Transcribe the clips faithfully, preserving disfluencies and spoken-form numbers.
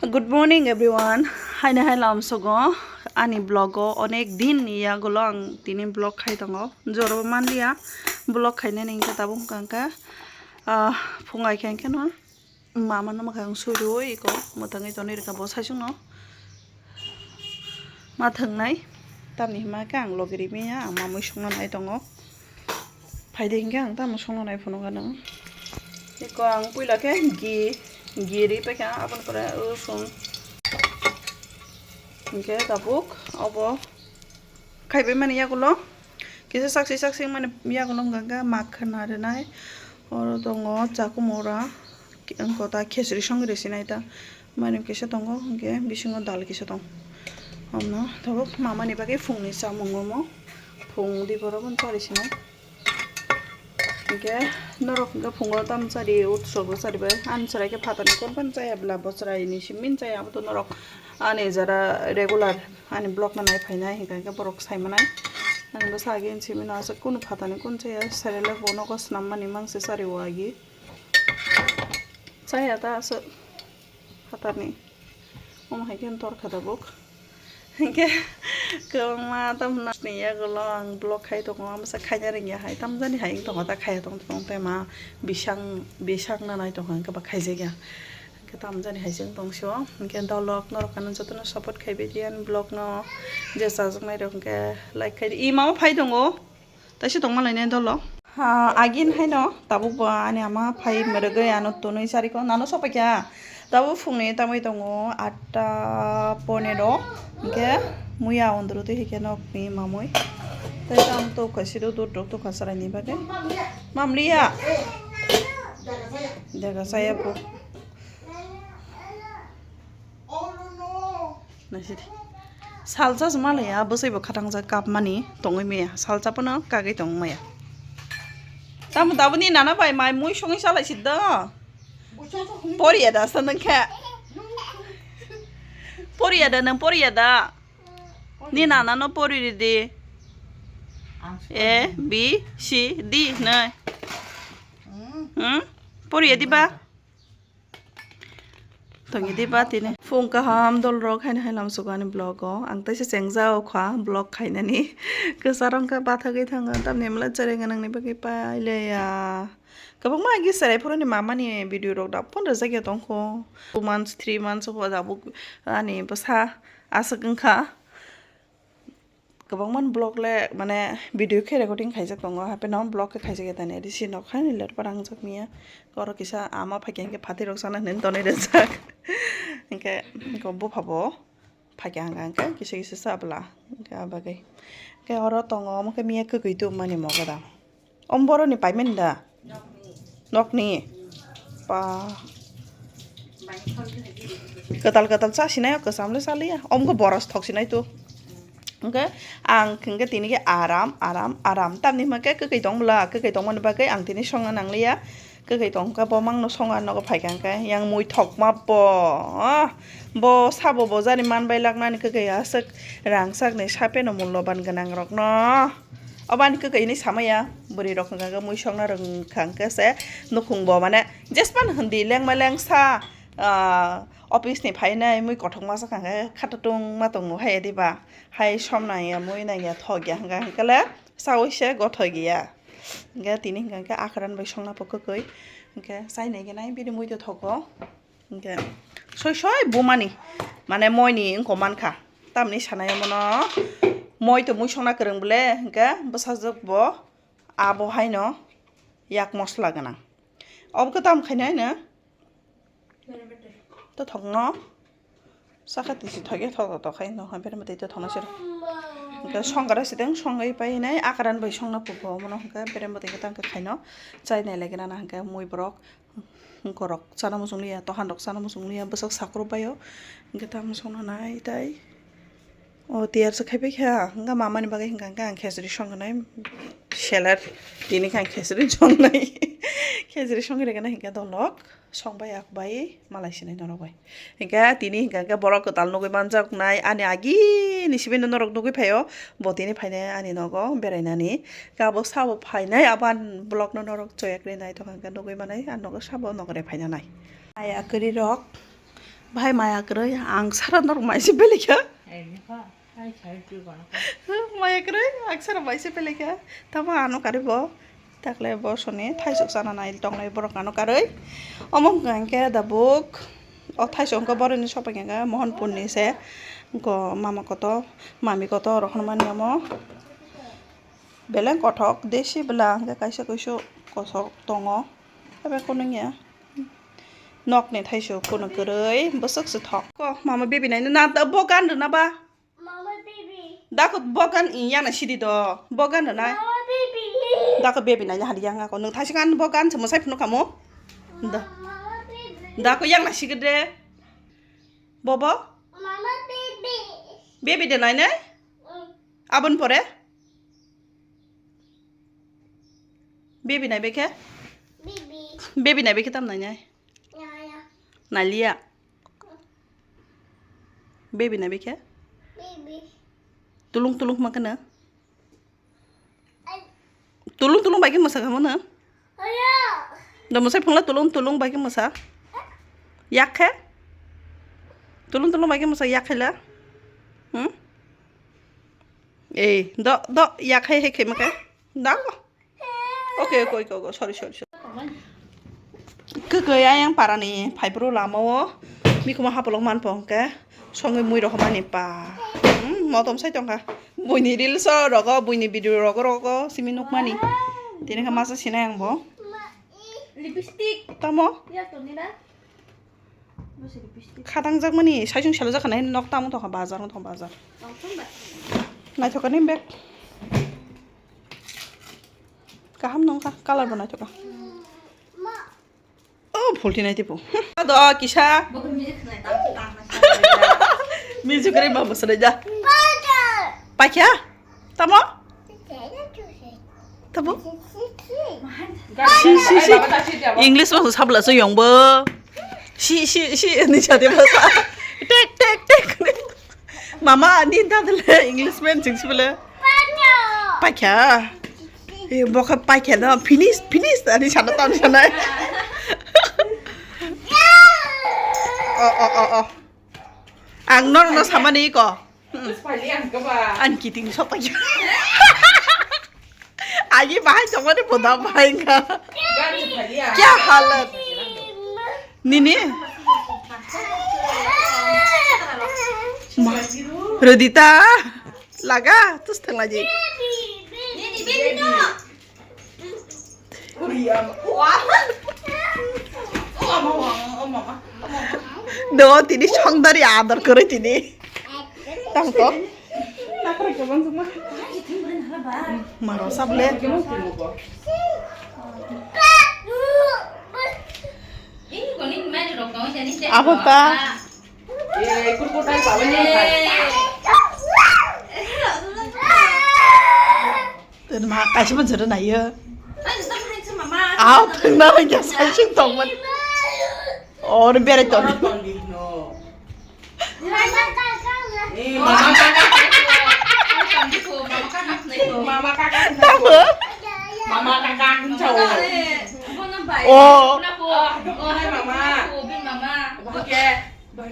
Good morning everyone. Haino hai lamsogo ani vlog o onek din ni yagulo ang tini vlog khai tongo. Joro manliya vlog khainani hingke tabuk hingka hingke, ah, phung ai khe hingke no mama no mwkhang sui rwui iko mwtangwi tonwi rwkha bo saichung no ma thwngnai. Tamni hima khe ang logi rimaya ang mamui songna nai tongo. Phaidi hingke ang tamo songno nai phunukha nang. Eko ang puila khe gi, gi ri paikha, aboni pore rosong. Hingke tabuk obo khaibai mani yagulo. Kisa saksi saksi mani yagulo hingka khe makhna rinai. Oro tongo chakumura. Wngkha ta khesri songwi rwsinai ta. Mani kisa tongo, hingke bisingo dal kisa tong. Omno tabuk mamani bagwi phungni chamung omo. Phung di borok chari sinai. Hingke norok hingke phungo tam chari, utsogo chari bai. Ani chwrai khe phatani kon pan chaya bwla, bo chwrai ni simi chaya, abo to norok ani jara regular ani vlog no nai phainai, hingke hingke borok sai manai. Ani bwsa agi simi no aswk kunu phatani kon chaya, selele bo nogo swnam mani mangse chari o agi. Chaya ta aswk phatani. Omo hai khe tor kha tabuk. Hingke kwbangma tamni yagulo ang vlog khai tongo, masa khaina rwngya hai, tamjani hai wng tongo, ta khaiya tong tong tei ma bisang, bisang na nai tongo, hingke ba khaijakya. Hingke tamjani hai se wng tong sio, hingke dolok norok ano jotono support khai bai di ani vlog no, je chajaknai rok hingke like khai di, i mama phai tongo. Taisa tongma lainai dolo. Ha, agin haino tabuk bo ani ama phai mwrwgwi ano tonwi charikho nano sopaikha. Tabuk phungni tamwi tongo atta ponero. Hingke muya ondro twi hikhe nokni mamui. Tei tamo tokha siro dudrok tokha chwraini bagwi. Mamliya. Dega saya po. Naisidi. Salsa se malaya, bwsai bo khatangjak kapmani tongwi maya. Salsa pono kagwi tong maya. Tamo tabuni nana bai mai mui songwi salai sido. Poriya da sa nang khe. Poriya da nang poriya da. Ni nana no pori ridi. A, B, C, D, nai. Hmm? Poriya di ba? Tongi di ba tini. Phung kaham dol rok haino hai lamsogo ani vlog o. Ang taisa chengja o kha vlog khainani. Kwcharo wngkha bathagwi thango. Tamni mla cherai gwnangni bagwi paileya. Kwbangma agi cherai phuruni mamani video rok da phone rwjak ya tongkho. Two months, three months o tabuk ani bwsa aswk wngkha. Kwbangma vlog le mane video khe recording khaijak tongo, hapheno vlog khe khaijak ya tani, adi si nok haino let parang jak miya. Oro kisa ama phaikha hwnkhe phatwi rok sana hinwi tonwi rwjak. Hwnkhe bupha bo phaikha hwnkha hwnkhe kisa kisa cha bwla hwnkhe ah bagwi. Hwnkhe oro tongo omo khe miya kwkwi tubumani mogoda. Om boroni payment da? Nokni? Pa. Kwtal kwtal chasinai o kwcham le chaliya. Om khe boros thok sinai tu. Hwnkhe ang hwnkhe tini khe aram, aram, aram. Tamni hwnkhe kwkwi tong bwla, kwkwi tongmani bagwi ang tini songna nangliya. Kwkwi tong khe bo mangno songna nogo phaikha hwnkhe. Yang mui thokma bo. Ah, bo sabo bo jani manbai laknani kwkwi aswk rangchakni sapeno mulloban gwnang rokno. Obo ani kwkwi hinwi samaya, bwrwi rok hwnkha khe mui songna rwngkha hwnkhe se nukhung bo mane jespan hindi lengma lengsa, ah, office ni phainai mui kothok masa kha khe khatatung ma tongo hai diba, hai som nangya mui nangya thokya hwnkha hwnkhe le saui se gothok ya. Hwnkhe tini hwnkha khe akran bai songna pho kwkwi hwnkhe chainai khe nai bini mui twi thogo. Hwnkhe soi soi bumani, mane moini wngkok mankha. Tamni sanai omono moi to mui songna kwrwng bwle, hwnkhe bwsajwk bo abo haino yak mosla gwnang. Obo khe tamo khainai no? Tothokno sakha tisi thokya thok thok khai no, berma tei tothokno sero. Hwnkhe songkara sideng songwi painai, akran bai songna phuko omono, hwnkhe berma tei khe tang khe khaino chainai lai gwnang hwnkhe mui borok. Borok chana muchung liya, tohan rok chana muchung liya, bwsak sakruk bai o. Hwnkhe tamo songna nai tai. O tiyar se khai pai kha, hwnkhe mamani bagwi hwnkha hwnkhe ang khesri songkha nai. Seler tini khe ang khesri songnai. Khesri songwi rwgana hwnkhe dolok songbai akbai malai sinai norok bai. Hwnkhe tini hwnkha hwnkhe borok kwtal nugwi manjak nai, ani agini simi no norok nugwi phaio, bo tini phainai ani nogo berainani. Khe abo sabo phainai, abo ani vlog no norok choya kwrwi naithok hwnkhe nugwi manai, ani nogo sabo nokre phaina nai. Aya kwrwi rok Bhai maya kwrwi, ang sara norok mai se belikha. Ai, nokha, ai, sai tu kono. Maya kwrwi, ang sara mai se belikha. Tamo ano kari bo. Takle bo soni thaisok chana nai tonglai borok ano karwi. Omo hwnkha hwnkhe da buk. O thaisok hwnkhe boroni sopeng hwnkhe Mohanpurni se. Go mama koto, mami koto rok hwnmani omo. Beleng kothok desi bwla hwnkhe kaisa kuisu kosok tongo. Tei bai kunu wngya. Nokni thaisok kunu kwrwi bwswk se thok. Ko mama baby naino na bo gan rwna ba? Mama baby. Dako bo gan yang na sidi do. Bo gan rwna. Mama baby. Dako baby naino hadi yang ako. Nwng thaisok an bo gan se mwsai phunuk kamo. Da. Mama baby. Dako yang na sigede. Bobo? Mama baby. Baby de naine? Mm. Abon pore? Baby nai bekhe? Baby. Baby nai bekhe tam nai nai? Ya, ya. Naliya. Baby nai bekhe? Baby. Tulung tulung ma kana? Tulung tulung bai khe mwsa kha mano? Oya. Da mwsai phungla tulung tulung bai khe mwsa. Yak khe? Tulung tulung bai khe mwsa yak khe la? Hmm? Ei, do, do, yak hai hai khe ma khe? Da. Okay, okay, okay, okay, sorry, sorry, sorry. Kwkwi ayang parani phaipru lamao mikhumo hapolok manpo hwnkhe songwi mui rohormani pa. Hmm, motom sai tongkha. Buini reels o rogo, buini video rogo rogo simi nukmani. Tini khe masa sinai ang bo. Lipstick. Tamo? Ya to nila. Bo se lipstick. Khatang jakmani saisung salo jakha nai nok tamo tongkha bazar tong bazar. Tong tong ba. Naithokani bag. Kaham nongkha, color bo naithokha. Ma. Oh, phulti nai tipo. Ado kisa. Music kare ba bosre ja. Paikha? Tamo? Tamo? Si, si, si. English ma sabla so yong bo. Si, si, si ni chate ba. Tek, tek, tek. Mama, ani dadle English man ching sibele. Paikha. Eh, bokha paikha no. Finish, finish. Ani sana tan sana. Oh, oh, oh, oh. Ang nor no samani ko. Ang kiting sok paikha. Agi bahai sok mani boda bahai ka. Kya halat? Nini? Ma, Rodita, laga, tus thang laji. Do, tini songdari ador kore tini. Tang to. Maro sable. Abo ta. Tini ma kaisa ma jora naiyo. Aw, tini ma ya sai sing tong man. Or bere tong. Mama kaka. Mama kaka. Mama kaka. Oh.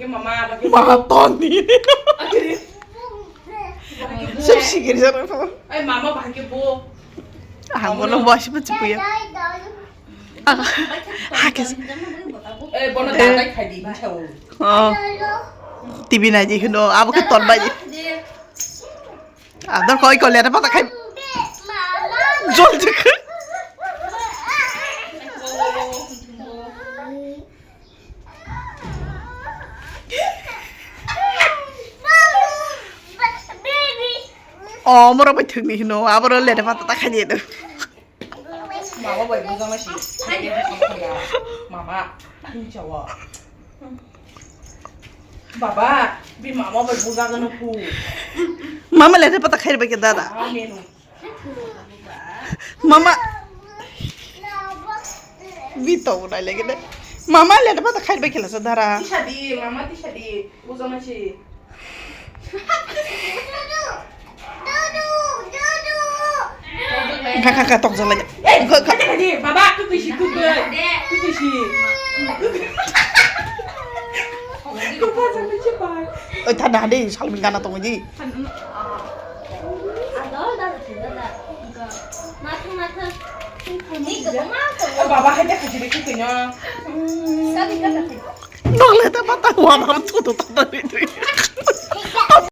Mama. Mama Tony. Sep sikir sana. Ai mama bahai ke bo. Ah, bono bo asi pa chipuya. Ah, hakes. Eh, bono dadai khai di, bisa o. Oh. T V nai di hino, abo ke ton bai di. Adar koi kole ada pata khai. Jol jek. Oh, moro bai thwkni hino, aboro lede pata ta khai di do. Mama bai bujang na si. Mama, hinjawa. Baba, bi mama bai bujang na ku. Mama lede pata khai bai ke dada. Amen. Mama. Bito unai lagi de. Mama le dapat khai bai khela sa dara. Tisa di, mama tisa di. Uzo ma si. Kha kha kha tok jala. Eh, kha kha di. Baba, tu kusi tu tu. Tu kusi. Oi, thanda hadi, salmin gana tongwi di. Baba, hai de, hai de, hai de. Nongle ta pata wa mam tu tu ta ta ri ri.